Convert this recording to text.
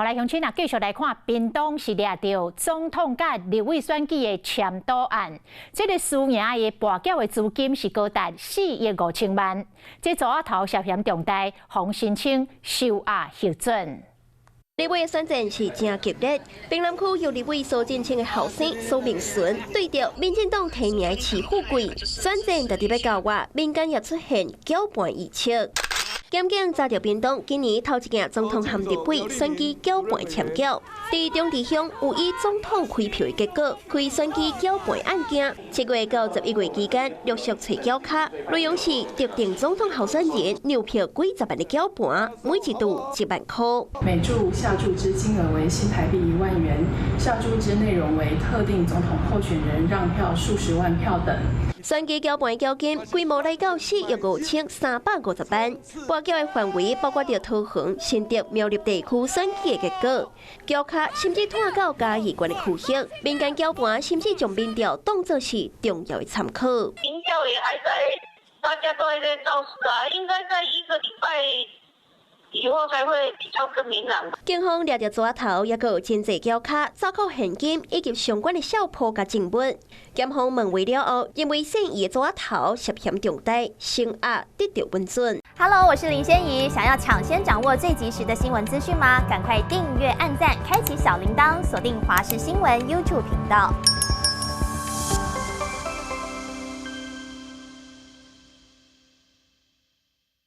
來鄉親啊，繼續來看，屏東是掠著總統佮立委選舉的簽賭案，這個輸贏的跋筊的資金是高達4億5千萬，這組仔頭涉嫌重大，予申請收押核准。立委的選戰是誠激烈，屏南區由立委蘇震清的後生蘇明純對著民進黨提名的池富貴，選戰就佇欲九月，民間也出現攪盤臆測。檢警查著屏東今年頭一件總統和立委選舉攪盤簽繳，佇中坜鄉有以總統開票的結果，開選舉攪盤案件，7月到11月期間陸續揣繳卡，內容是特定總統候選人讓票幾十萬的攪盤，每一注1萬箍。每注下注之金額為新台幣1萬元，下注之內容為特定總統候選人讓票數十萬票等。選舉攪盤繳金規模來到4億5350萬，跋筊的範圍包括著桃園、新竹、苗栗地區選舉的結果，繳卡甚至拖到嘉義縣的區域，民間攪盤甚至將民調當作是重要的參考。民調也還在，大家都還在造勢啊，應該在一個禮拜以後才會比較更明朗。警方掠著組仔頭，猶閣有真濟繳卡、查扣現金以及相關的數簿佮證物。檢方問話了後，認為嫌疑的組仔頭涉嫌重大，聲押得著允准。 Hello，我是林仙怡，想要搶先掌握最及時的新聞資訊嗎？趕快訂閱、按讚、開啟小鈴鐺，鎖定華視新聞 YouTube 頻道。